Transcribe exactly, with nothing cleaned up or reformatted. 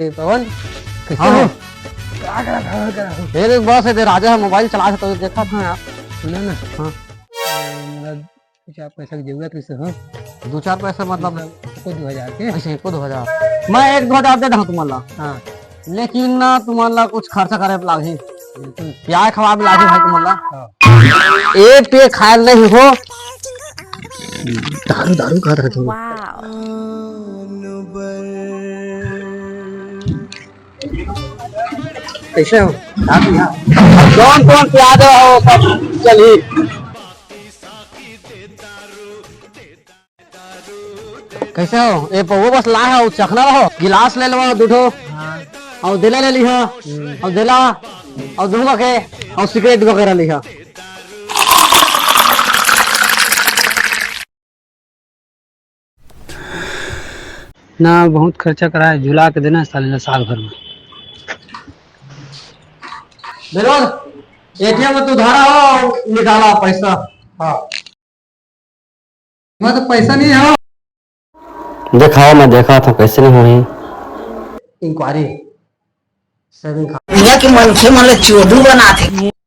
ए, पवन, कैसे हाँ, हो? हाँ। करा, करा, करा, करा। ये देख बस, ये दे राजा है, मोबाइल चला के तो देखा था यार। सुना ना। हाँ। ए, मतलब, दू चार पैसा के जरूरत रहिस, हाँ। दू चार पैसा मतलब? मतलब, एको दू हजार के। अच्छा, एको दू हजार। मैं एक दू हजार दे दूँ तुम्हारा। हाँ। लेकिन ना, तुम्हारा कुछ खर्चा करे लागही। बिल्कुल। प्याज खवाए लागही भाई तुम्हारा। हाँ। एक पे खाए नहीं हो। दारू, दारू खा रहे तुम। कैसे हो? कौन कौन प्याज हो, सब चली। कैसे हो? ए पौवा बस ला है, चखना रहो, गिलास ले लो दू ठो, हाँ। और देला ले लिहा, हम्म। और देला, और धुआं के, और सिगरेट वगैरह लिहा। ना, बहुत खर्चा कराए, झुला के देना साले ला साल भर में। बिनोद, एटीएम में तू धरा हो, निकाला पैसा। हाँ। मैं तो पैसा नहीं है। देखाओ, मैं देखा था, कैसे नहीं हो रही। इंक्वायरी। सेविंग खा- भैया के मनखे मन ला चोदू बनाथे।